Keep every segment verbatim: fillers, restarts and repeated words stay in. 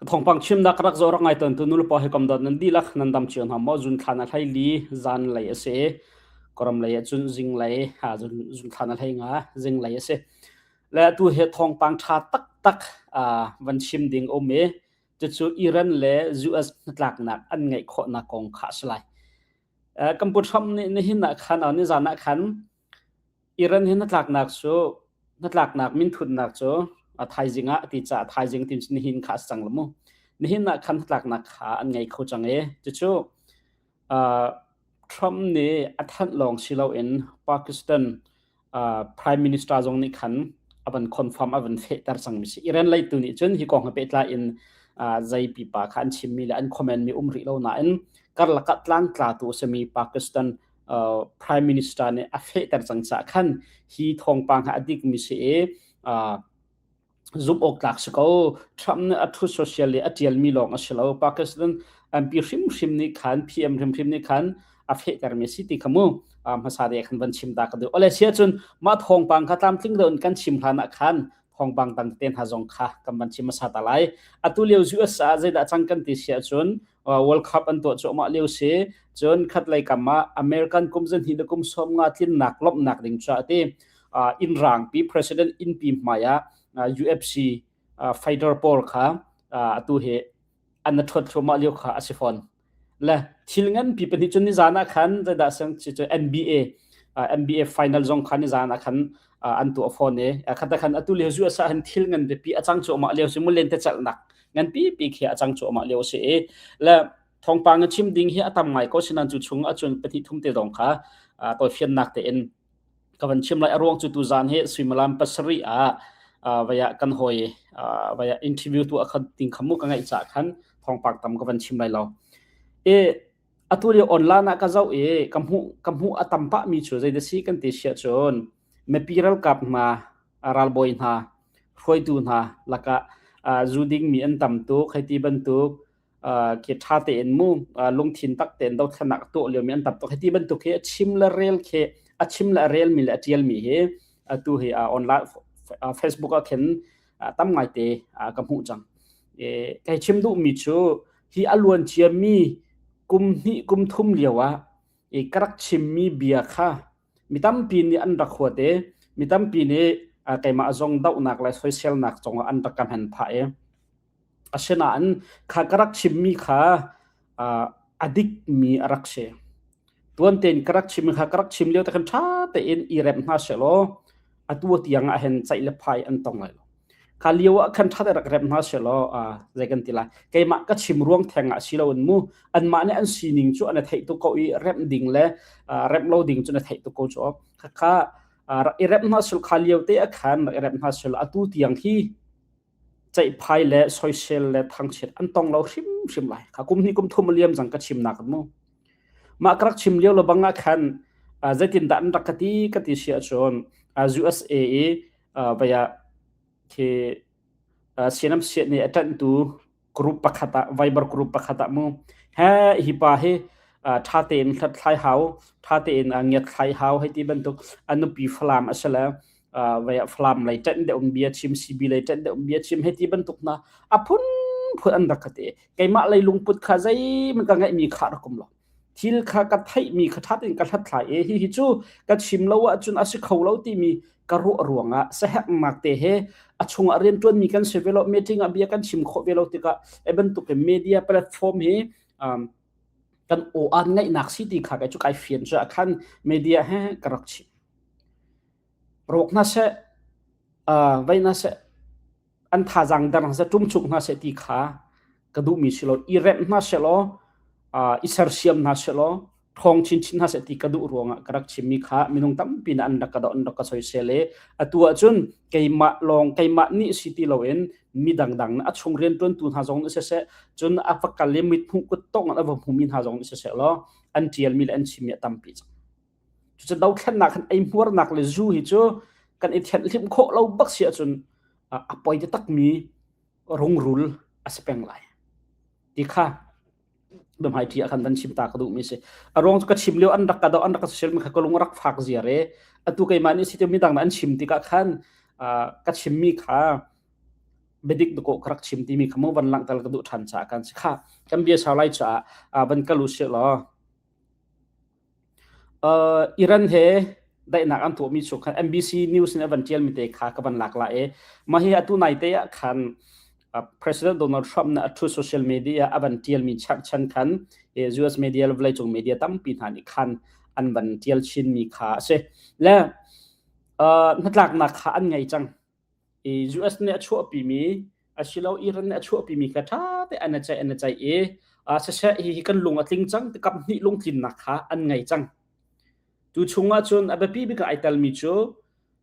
Ka thawngpang chimna ka rak zoh rak ngai tawntu nu le pa hi kam dot nan dihlak nan dam ciang hna maw? June thla na hlei li zan lei a si. Koram lei ah cun zing lei, ha, June, June thla na hlei nga zing lei a si. Le atu hi thawngpang ṭha taktak, aa, van chim ding um i, cucu Iran le U S hnatlaknak an ngeih khawhnak kong kha a si lai. Aa, kan pu Trump nih nihin ah khan, aa, nizan ah khan Iran hi hnatlaknak cu, hnatlaknak minthutnak cu, aa, thaizing ah a ti caah thaizing tin nihin kha a si cang lo mu. Nihin ah khan hnatlaknak kha an ngei kho cang i, cucu, aa, Trump nih a thanh lawng si loin Pakistan, aa, Prime Minister zong nih khan a van confirm, a van fehter cangmi si. Iran leitu nih cun hi kong he pehtlai in, aa, zeipi pa kha an chimmi le an comment mi um rih lo nain, karlak ah tlangtlatu a simi Pakistan, aa, Prime Minister nih a fehter cang caah khan hi thawngpang he a dikmi si i, aa, zumh awk tlak si ko. Trump nih a Truth Social i a ṭialmi lawng a si lo. Pakistan M P hrimhrim nih khan, P M hrimhrim nih khan a fehtermi a si ti kha mu, aa, hmasa te khan van chim ta ka duh. Awle, si ahcun mah thawngpang kha tlamtling deuh in kan chim hlan ah khan thawngpang dang te hna zong kha kan van chim hmasa ta lai. Atu lio U S ah zeidah cang kan ti si ahcun, aa, World Cup an tuah cuahmah lio si, cun khatlei kam ah American kum zahnih le kum sawmnga tlinnak lawmhnak ding cu a ti. Aa, innrangpi, President innpi hmai ah, aa, U F C, aa, fighter pawl kha, aa, atu hi an na ṭhuat thluahmah lio kha a si fawn. Le thil nganpi pahnih cun nizan ah khan zeidah siang si cu N B A, aa, N B A final zong kha nizan ah khan, aa, an tuah fawn i, aa, khat ah khan atu lio U S ah hin thil ngan pipi a cang cuahmah lio si, mulen te celhnak nganpipi khi a cang cuahmah lio si i, le thawngpang a chim ding hi a tam ngai ko si nan cu chung ah cun pahnih thum te dong kha, aa, tawifiannak tein ka van chim lai. A ruang cu tuzan hi suimilam pasarih ah, aa, vaya kan hawi, aa, vaya interview tu a khat ding kha mu ka ngeih caah khan thawngpang tam ka van chim lai lo. I, atu lio online ah ka zoh i ka hmuh, ka hmuh a tam pahmi cu zeidah si kan ti si ahcun, mipi ralkap hna, aa, ralbawi hna, hruaitu hna lakah, aa, zu dingmi an tam tuk, hei ti bantuk, aa, khi ṭha tein mu, aa, lungthin tak tein dothlennak a tuah liomi an tam tuk. Hei ti bantuk hi a chim le rel khi, a chim le a relmi le a ṭialmi hi atu hi, aa, online, aa, Facebook ah khin, aa, tam ngai te, aa, ka hmuh cang. E, ka chim duhmi cu hi a luan ciami kum hnih kum thum lio ah i ka rak chimmi bia kha mi tampi nih an rak huat i, mi tampi nih, aa, keimah zong dohnak le soiselnak zong ah an rak ka hman phah i, asinain kha ka rak chimmi kha, aa, a dikmi a rak si. Tuan tein ka rak chimmi kha ka rak chim lio te khan ṭha tein i remh hna sehlaw, atu tiang ah hin ceih le phai an tong lai lo. Kha lio ah khan ṭha te rak remh hna sehlaw, aa, zei kan ti lai. Keimah ka chim ruang theng ah si loin mu, anmah nih an sining cu an i theih tuk ko i, remh ding le, aa, remh lo ding cu an i theih tuk ko cu. Kha, kha, aa, i remh hna sehlaw kha lio te ah khan i remh hna sehlaw atu tiang hi ceihphai le soisel le thangchiat an tong lo hrimhrim lai. Kha kum hnih kum thum a liam zong ka chimnak kan mu. Mah ka rak chim lio lo bang ah khan, aa, zeitindah an rak ka ti, ka ti si ahcun, aa, U S A i, aa, vaya khi, aa, sianam siat nih a ṭanhtu group pakhat ah, Viber group pakhat ah mu. He, hi pa hi, aa, ṭha tein hlathlai hau, ṭha tein, aa, ngiatthlai hau, hei ti bantuk a nupi Falam a si le, aa, vaya Falam lei ṭanh deuh um bia chim, C B lei ṭanh deuh um bia chim, hei ti bantuk hna a phunphun an rak ka ti. Keimah lei lungput kha zeihmanh ka ngeihmi kha rak um lo. Thil kha ka theihmi kha ṭha tein ka hlathlai i, hihi cu ka chim lo ahcun a si kho lo timi ka ruah ruangah saherhnak te he a chungah rianṭuanmi kan si ve lo, meeting ah bia kan chim khawh ve lo tikah, e bantukin media platform hi, um, kan aw an ngaihnak si ti kha kei cu kai fian cu a khan media he ka rak chim. Rawk hna seh, aa, veih hna seh, an thazaang dar hna seh, ṭumchuk hna seh ti kha ka duhmi si lo, i remh hna sehlaw, aa, i sersiam hna sehlaw, ṭhawng chinchin hna seh ti ka duh ruangah ka rak chimmi kha minung tampi nih an rak ka doh, an rak ka soisel i, atu ahcun keimah lawng, keimah nih si ti loin midang dang nih a chung rianṭuantu hna zong nih siseh, cun a va kal i mithmuh kut tong an a va hmumi hna zong nih siseh law, an ṭialmi le an chimmi a tampi cang. Cucu dothlennak khan eihmuarnak le zu hi cu kan i thianhhlimh khawh lo bak si ahcun, a, a poi taktakmi rungrul a si peng lai. Ti kha biahmaiṭhi ah khan van chim ta ka duhmi si. A ruang cu ka chim lio an rak ka doh, an rak ka social mi kha ka lung a rak fak zia re. Atu keimah nih si ti midang nih an chim tikah khan, a, ka chimmi kha biadik dako ka rak chim timi kha mu van langhter ka duh ṭhan caah kan si kha. Kan bia sau lai caah, aa, van kal u sih law. Aa, Iran he daihnak an tuahmi chung khan M B C News in a van ṭialmi te kha ka van lak lai e. Mah hi atu naite ah khan, aa, President Donald Trump nih a Truth Social media ah a van ṭialmi cherhchan khan, eh, U S media le vawleicung media tampi hna nih khan an van ṭial chinmi kha a si. Le, aa, hnatlaknak kha an ngei cang. I U S nih a chuahpimi, asilo Iran nih a chuahpimi kha ṭha te an i ceih, an i ceih i, aa, siseh, hi, hi kan lung a tling cang, tikam hnih lungtlinnak kha an ngei cang. Tu chungah cun a biapi bik ah aa telmi cu,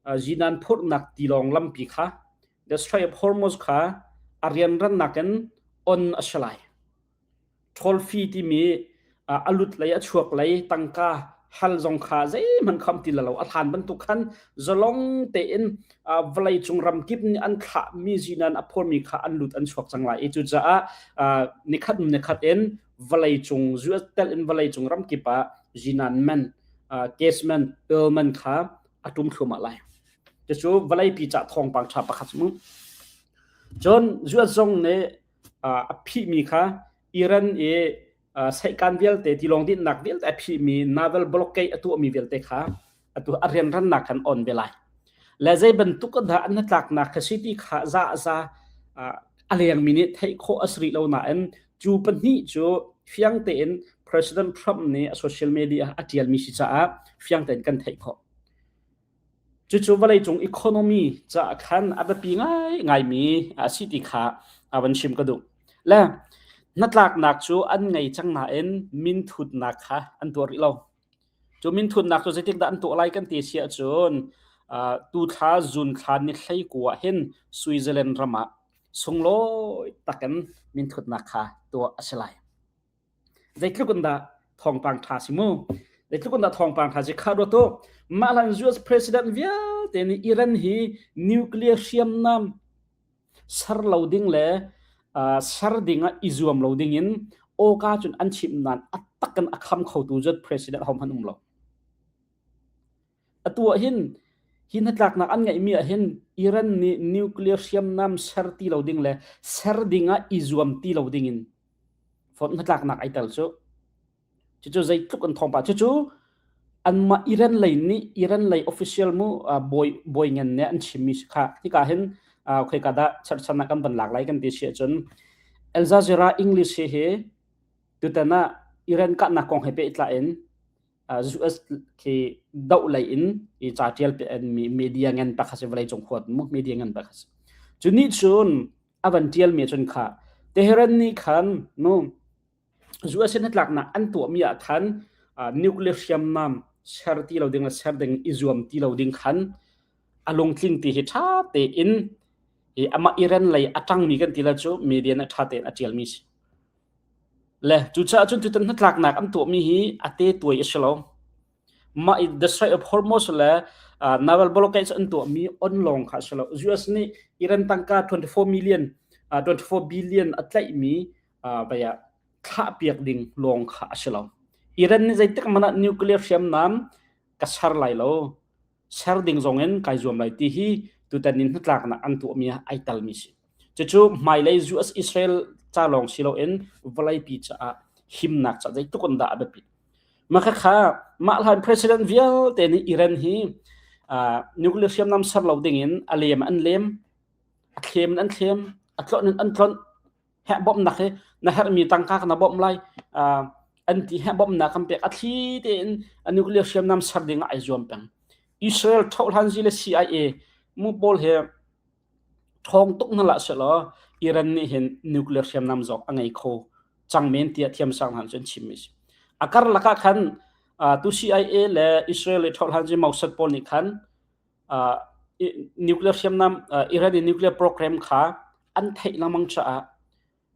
aa, zinan phurhnak tilawng lampi kha, the Strait of Hormuz kha a rianrannak in on a si lai. Toll fee timi, aa, a lut lei, a chuak lei, tangka hal zong kha zeihmanh kha um ti lo, a hlan bantuk khan zalong tein, aa, vawleicung ramkip nih an thlahmi zinan a phurmi kha an lut an chuak cang lai i cucaah, aa, nikhat, nikhat in vawleicung, U S tel in vawleicung ramkip ah zinan man, aa, gas man, oil man kha a ṭum thluahmah lai. Cucu vawleipi caah thawngpang ṭha pakhat si mu. Cun U S zong nih, aa, a phihmi kha Iran i, aa, seihkan vialte, tilawng dinhnak vialte a phihmi naval blockade a tuahmi vialte kha atu a rianrannak kan on ve lai. Le zei bantuk dah an hnatlaknak kha si ti kha za, za, aa, a lengmi nih theih khawh a si rih lo nain cu pahnih cu fiang tein President Trump nih a social media a ṭialmi si caah fiang tein kan theih khawh. Cucu vawleicung economy caah khan a biapi ngai, ngaimi a si ti kha a van chim ka duh. Le hnatlaknak cu an ngei cang nain minthutnak kha an tuah rih lo. Cu minthutnak cu zeitik dah an tuah lai kan ti si ahcun, aa, tu thla June thla ni hleikua ah hin Switzerland ram ah sunglawi takin minthutnak kha tuah a si lai. Zeitluk in dah thawngpang ṭha si mu? Zeitluk in dah thawngpang ṭha si kha ruat u. Mah hlan U S President vialte nih Iran hi nuclear hriamnam ser lo ding le, aa, ser dingah i zuam lo dingin awka cun an chimh nain a tak in a kham khotu zat President hau hmanh um lo. Atu ah hin hi hnatlaknak an ngeihmi ah hin Iran nih nuclear hriamnam ser ti lo ding le ser dingah i zuam ti lo dingin hnatlaknak aa tel cu. Cucu zeitluk an thawngpang. Cucu anmah Iran lei nih, Iran lei official mu, aa, bawi, bawi ngan nih an chimmi si kha. Hika hin, aa, khoika dah cherhchannak kan van lak lai kan ti si ahcun Al Jazeera English hi, hi tutan ah Iran kahnak kong he peh tla in, aa, U S khi doh lei in i ca ṭial peh an mi media ngan pakhat si, vawleicung huat mu media ngan pakhat si. Cu nih cun a van ṭialmi cun kha Tehran nih khan, nu, U S in hnatlaknak an tuahmi ah khan, aa, nuclear hriamnam ser ti lo ding le ser ding i zuam ti lo ding khan a lungtling ti hi ṭha tein hi amah Iran lei a ṭangmi kan ti lo cu media nih ṭha tein a ṭialmi si. Le cucaah cun tutan hnatlaknak an tuahmi hi a te tuai a si lo. Mah i the Strait of Hormuz le, aa, naval blockade an tuahmi on lawng kha a si lo. U S nih Iran tangka twenty four million, aa, twenty four billion a tlaihmi, aa, baya thlahpiak ding lawng kha a si lo. Iran nih zeitik hmanh ah nuclear hriamnam ka ser lai lo, ser ding zongin kaa zuam lai ti hi tutan in hnatlaknak an tuahmi ah aa telmi si. Cucu hmailei U S Israel ca lawng si loin vawleipi caah himnak ca zeitluk in dah a biapi. Mah kha kha, mah hlan President vialte nih Iran hi, aa, nuclear hriamnam ser lo dingin a lem an lem, a thlem an thlem, a tlonh an tlonh, heh bawmhnak hi na herhmi tangka kan bawmh lai, aa, an ti, heh bawmhnak kan pek, a thli tein a nuclear hriamnam ser dingah aa zuam peng. Israel ṭhohhlanzi le C I A mu pawl he thawng tuk hna lah sehlaw, Iran nih hin nuclear hriamnam zong a ngei kho cang men tiah thiamsang hna cun chimmi si. A karlak ah khan, aa, tu C I A le Israel i ṭhohhlanzi Mossad pawl nih khan, aa, i, nuclear hriamnam, aa, Iran i nuclear program kha an theih lengmang caah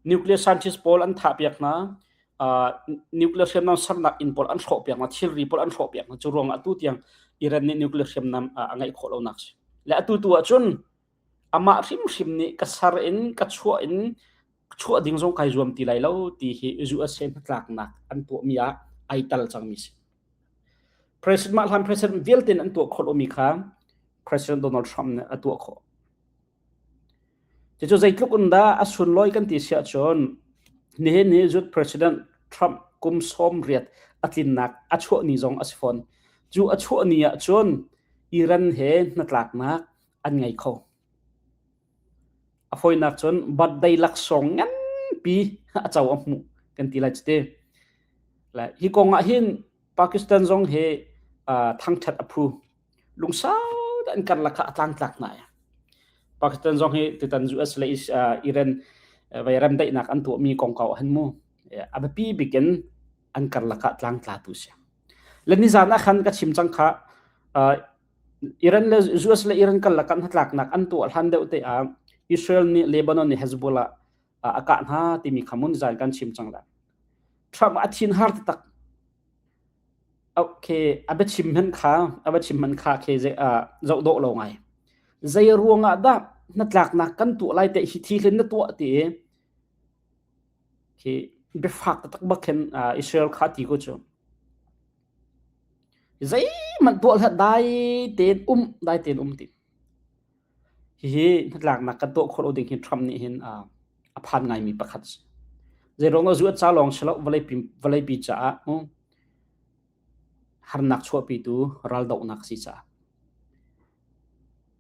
nuclear scientist pawl an thahpiak hna, aa, nuclear hriamnam sernak inn pawl an hrawhpiak hna, thilri pawl an hrawhpiak hna. Cu ruangah atu tiang Iran nih nuclear hriamnam, aa, a ngeih khawh lonak si. Le atu tu ahcun amah hrimhrim nih ka ser in, ka chuah in, chuah ding zong kaa zuam ti lai lo, ti hi U S he hnatlaknak an tuahmi ah aa tel cangmi si. President, mah hlan President vialte nih an tuah khawh lomi kha President Donald Trump nih a tuah khawh. Cucu zeitluk un dah a sunlawi kan ti si ahcun, nihin ni zut President Trump kum sawm riat a tlinnak a chuah ni zong a si fawn. Cu a chuah ni ahcun Iran he hnatlaknak an ngei kho. A fawinak cun birthday laksawng nganpi a co a hmuh kan ti lai cu ti. Hi kong ah hin Pakistan zong he, aa, thangṭhat a phu. Lungsau an karlak ah a tlangtlak hna. Pakistan zong hi tutan U S le Is-, aa, Iran, aa, vai remdaihnak an tuahmi kongkau a hin mu. A biapi bikin an karlak ah tlangtlatu si. Le nizan ah khan ka chim cang kha, aa, Iran le U S le Iran karlak ah hnatlaknak an tuah hlan deuh te ah Israel nih Lebanon nih Hezbollah, aa, a kah hna timi kha mu nizan kan chim cang lai. Trump a thin har taktak. Okay, a biachim hmanh kha, a biachim hmanh kha khi zei, aa, zoh dawh lo ngai. Zei ruangah dah hnatlaknak kan tuah lai te hi thi hlin na tuah ti i khi biafak taktak bak khin, aa, Israel kha ti ko cu. Zeihmanh tuah hlah dai tein um, dai tein um ti. Hihi hnatlaknak kan tuah khawh lo ding hi Trump nih hin, aa, a phan ngaimi pakhat si. Zei ruangah zuat ca lawng si lo, vawleipi, vawleipi caah, um, harnak chuahpitu raldohnak si caah.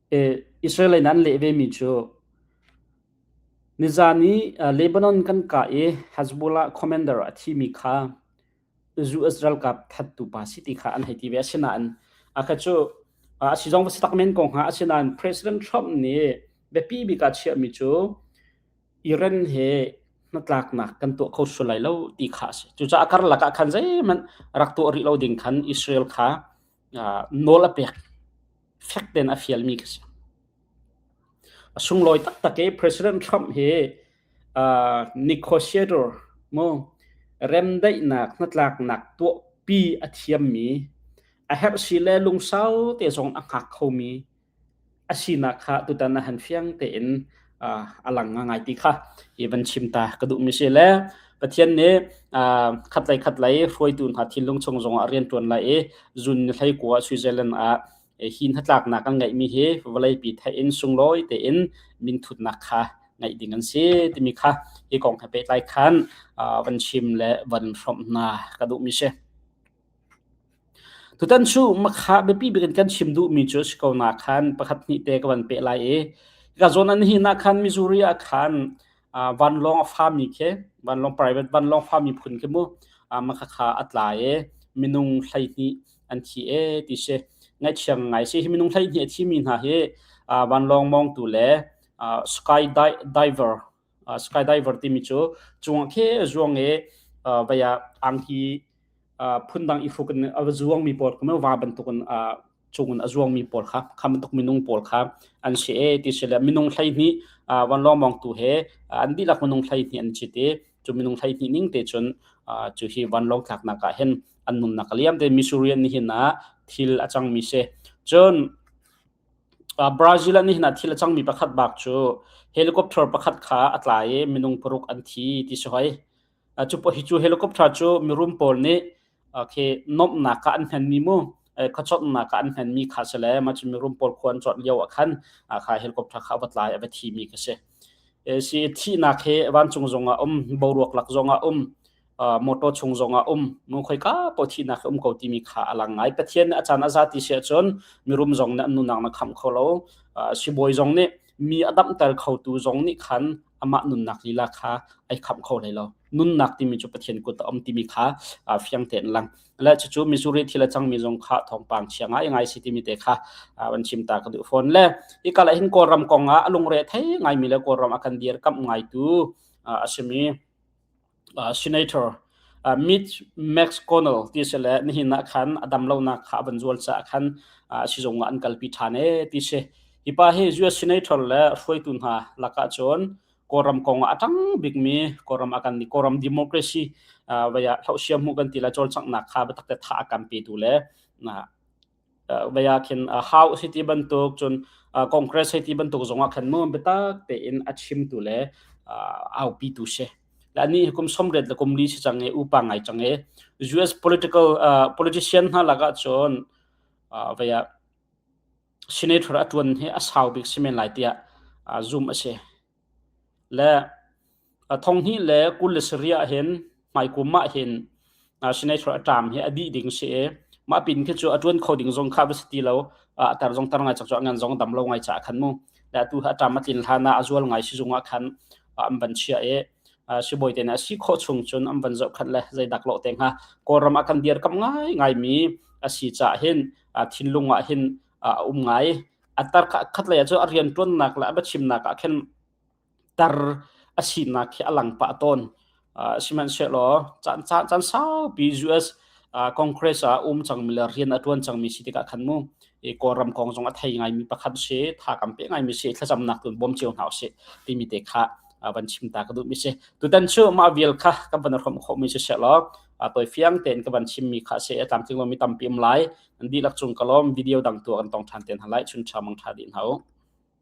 E, Israel in an leh vemi cu nizan i, aa, Lebanon kan kah i Hezbollah commander a thimi kha U S ralkap thattu pa si ti kha an hei ti ve. Asinain a kha cu, aa, a si zong va si tak men kong ha, asinain President Trump nih biapi bik a chiahmi cu Iran he hnatlaknak kan tuah kho sual lai lo ti kha a si. Cucaah a karlak ah khan zeihmanh rak tuah rih lo ding khan Israel kha, aa, nawl a pek, fek tein a fialmi kha si. A sunglawi taktak i President Trump hi, aa, negotiator mu, remdaihnak, hnatlaknak tuahpi a thiammi, a herh si le lungsau te zong a hngak khomi a sinak kha tutan a han fiang tein, aa, a lang ngaingai ti kha i van chim ta ka duhmi si le Pathian nih, aa, khatlei khatlei hruaitu hna thinlung chung zongah rianṭuan lai i June ni hleikua Switzerland ah, e, hi hnatlaknak kan ngeihmi hi vawleipi theih in sunglawi tein minthutnak kha ngeih ding an si timi kha hi kong he pehtlai khan, aa, van chim le van hrawmh hna ka duhmi si. Tutan cu makha biapi bikin kan chim duhmi cu si ko nak khan pakhat hnih te ka van peh lai i, ka zawn an hi nak khan Missouri ah khan, aa, vanlawng a fami khi, vanlawng private, vanlawng fami phun khi mu, aa, makha kha a tla i minung hleihnih an thi e ti si. Ngaihchia ngai si. Hi minung hleihnih a thimi hna hi, aa, vanlawng mawngtu le, aa, sky di-, diver, aa, skydiver timi cu cungah khi a zuang i, aa, vaya angki, aa, phundang i hruk in a zuangmi pawl kha va bantuk in, aa, cung in a zuangmi pawl kha, kha bantuk minung pawl kha an si e ti si le minung hleihnih, aa, vanlawng mawngtu he, aa, an dihlak minung hleihnih an si ti. Cu minung hleihnih ning te cun, aa, cu hi vanlawng tlaknak ah hin an nunnak a liam te Missouri an nihin ah thil a cangmi si. Cun, aa, Brazil an nihin ah thil a cangmi pakhat bak cu helicopter pakhat kha a tla i minung paruk an thi ti si hoi. Aa, cu, hi cu helicopter cu mirum pawl nih, aa, khi nomhnak ah an hmanmi mu, eh, khuaconnak ah an hmanmi kha si le, mah cu mirum pawl khua an cawt lio ah khan, aa, kha helicopter kha a va tla i a va thimi kha si. Eh, si thihnak hi vancung zongah um, boruak lak zongah um, aa, motor chung zongah um, mungkhoika paoh thihnak hi um ko timi kha a lang ngai. Pathian nih a caan a za ti si ahcun mirum zong nih an nunnak na khamh kho lo. Aa, sibawi zong nih, mi a damhter khotu zong nih khan amah nunnak lila kha ai khamh kho lai lo. Nunnak timi cu Pathian kut a um timi kha, aa, fiang tein lang. Le cucu Missouri thil a cangmi zong kha thawngpang chia ngai ngai si timi te kha, aa, van chim ta ka duh fawn le. Hi kal ah hin Kawlram kong ah a lungre thei ngaimi le Kawlram a kan dirkamh ngaitu, aa, a simi, aa, Senator, aa, Mitch McConnell ti si le nihin ah khan a damlonak kha a van zual caah khan, aa, a si zong ah an kalpi ṭhan e ti si. Hi pa hi U S Senator le hruaitu hna lakah cun Kawlram kong ah a ṭang bikmi, Kawlram a kan, Kawlram democracy, aa, vaya hlohsiam hmuh kan ti le cawlcanghnak kha biatak te thah a kan petu le, aa, aa, vaya khin, aa, House hi ti bantuk cun, aa, Congress hi ti bantuk zongah khan mu biatak tein a chimtu le, aa, aupitu si. Le anih hi kum sawmriat le kum li si cang i upa ngai cang i U S political, aa, politician hna lakah cun, aa, vaya senator a ṭuan hi a sau bik si men lai tiah, aa, zum a si. Le a thong hnih le kul le sarih ah hin, hmai kum ah hin, a, senator a term hi a dih ding si e. Mah pin khi cu a ṭuan kho ding zong kha va si ti lo, a, a tar zong tar ngai cak cu a ngan zong dam lo ngai caah khan mu. Le atu a term a tlin hlan ah a zual ngai si zung ah khan, a, an van chia e. A, sibawi te nih a si khawh chung cun an van zoh khat le zei dak lawh te hnga. Kawlram ah kan dirkamh ngai ngaimi a si caah hin, a, thinlung ah hin, a, a um ngai. A tar kha khat lei ah cu a rianṭuannak le a biachimnak ah khin tar a sinak khi a lang pah tawn. A, sihmanhsehlaw caan, caan, caan saupi U S, a, Congress ah a um cangmi le rian a ṭuan cangmi si tikah khan mu. I Kawlram kong zong a thei ngaimi pakhat si, tha kan pe ngaimi si, thlacamnak tun bawm cio hna u sih timi te kha, a, van chim ta ka duhmi si. Tutan cu mah vial kha kan van hrawm khawhmi si sehlaw, a, tawi fiang tein ka van chimmi kha si, a tlamtling lomi tampi um lai. Nan dihlak cung ka lawm, video dang tu kan tong ṭhan te hna lai, chun ṭha mang ṭha dih hna u.